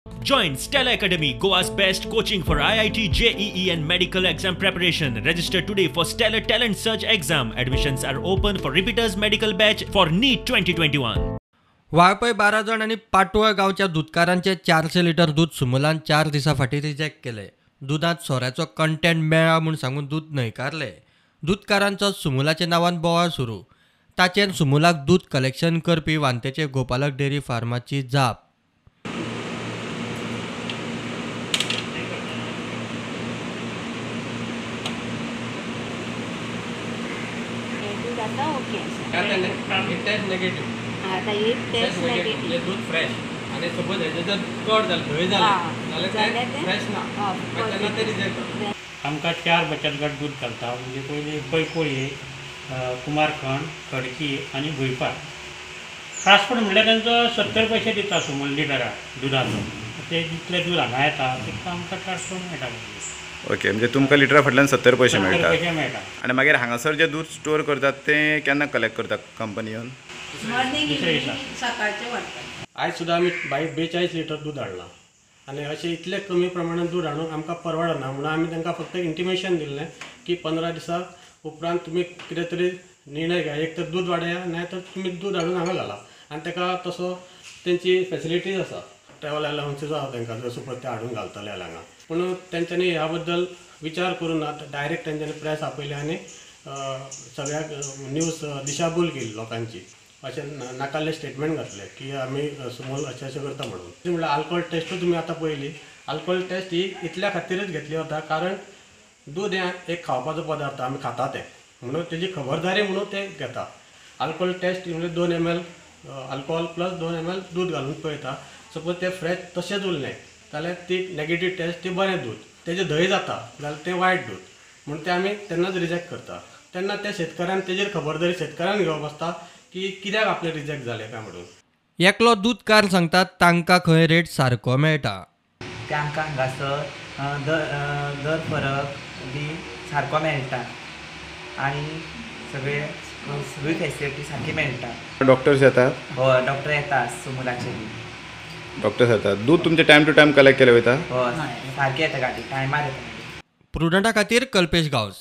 Join Stella Academy, Goa's best coaching for IIT, JEE and medical exam preparation. Register today for Stellar Talent Search exam. Admissions are open for repeaters medical batch for NEET 2021. Valpoi 12 जाण आनी पाटवळ गांवच्या दुदकारांचे 400 litre दूद सुमुलान 4 दिसां फाटीं reject केले. दुदांत सोऱ्याचो content मेळ्ळा म्हूण सांगून दूद न्हयकारले. दुदकारांचो सुमुलाच्या नांवान बोवाळ सुरू. ताचेर सुमुलाक दूद कलेक्शन करपी वांतेचे गोपालक डेअरी फार्माची जाप. आता ओके टेस्ट नेगेटिव्ह. आता एक टेस्ट नेगेटिव्ह. दूध फ्रेश आणि सपोज हेजे जर कड जालें, धंय जालें जाल्यार ते फ्रेश ना, तेन्ना ते रिजेक्ट जाता. आमकां 4 बचत गट दूध घालता, म्हणजे पयलीं पैकोळी, कुमारखंड, खडकी आनी भुंयपार. ट्रान्सपोर्ट म्हणल्यार तांचो 70 पयशे दिता सुमूल लिटराक दुदाचो. ते जितलें दूद हांगा येता तितलें आमकां ट्रान्सपोर्ट मेळटा. ओके, म्हणजे तुमकां लिटरा फाटल्यान 70 पयशे मेळटा. मेळटा. आनी मागीर हांगासर जे दूद स्टोर करतात ते केन्ना कलेक्ट करतात कंपनी येवन? सकाळचें व्हरतात. आयज सुद्दां आमी 42 लिटर दूद हाडलां आनी अशें इतलें कमी प्रमाणान दूद हाडूंक आमकां परवडना म्हणून आमी तांकां फक्त इंटिमेशन दिल्लें की 15 दिसां उपरांत तुमी कितें तरी निर्णय घेया, एक तर दूद वाडया नाय तर तुमी दूद हाडून हांगा घाला. आनी ताका तसो तेंची फेसिलिटीज आसा, ट्रॅवल अलावन्सीस आसा तांकां, जर सपोज ते हाडून घालतले जाल्यार हांगा. पूण तेंच्यांनी ह्या बद्दल विचार करूं ना, डायरेक्ट तेंच्यांनी प्रेस आपयली आनी सगळ्याक न्यूज दिशाभूल केली लोकांची. अशें नाकाल्ले स्टेटमेंट घातले की आमी सुमूल अशें अशें करता म्हणून. म्हणल्यार आल्कोहोल टेस्टूय तुमी आतां पळयली. आल्कोहोल टेस्ट ही इतल्या खातीरच घेतली वता कारण दूद हें एक खावपाचो पदार्थ, आमी खाता तें, म्हणून तेजी खबरदारी म्हणून ते घेता. आल्कोहोल टेस्ट म्हणजे 2 ml alcohol plus 2 ml दूद घालून पळयता. सपोज तें फ्रेश तशेंच उरलें जाल्यार ती नेगेटीव टेस्ट, ती बरें दूद. तेजें धंय जाता जाल्यार तें वायट दूद म्हणून तें आमी तेन्नाच रिजेक्ट करता. तेन्ना त्या शेतकऱ्यान तेजेर खबरदारी शेतकऱ्यान घेवप आसता की कित्याक आपलें रिजेक्ट जालें काय म्हणून. एकलो दूदकार सांगता तांकां खंय रेट सारको मेळटा. ते आमकां हांगासर दर फरक बी सारको मेळटा आनी सगळे सगळी फेसिलिटी सारकी मेळटा. डॉक्टर्स येतात? हय, डॉक्टर येता सुमुलाचे बी. डॉक्टर्स येतात. दूद तुमचें टायम टू टायम कलेक्ट केलें वयता? हय, सारकें येता गाडी, टायमार येता. प्रुडंटा खातीर कल्पेश गांवस.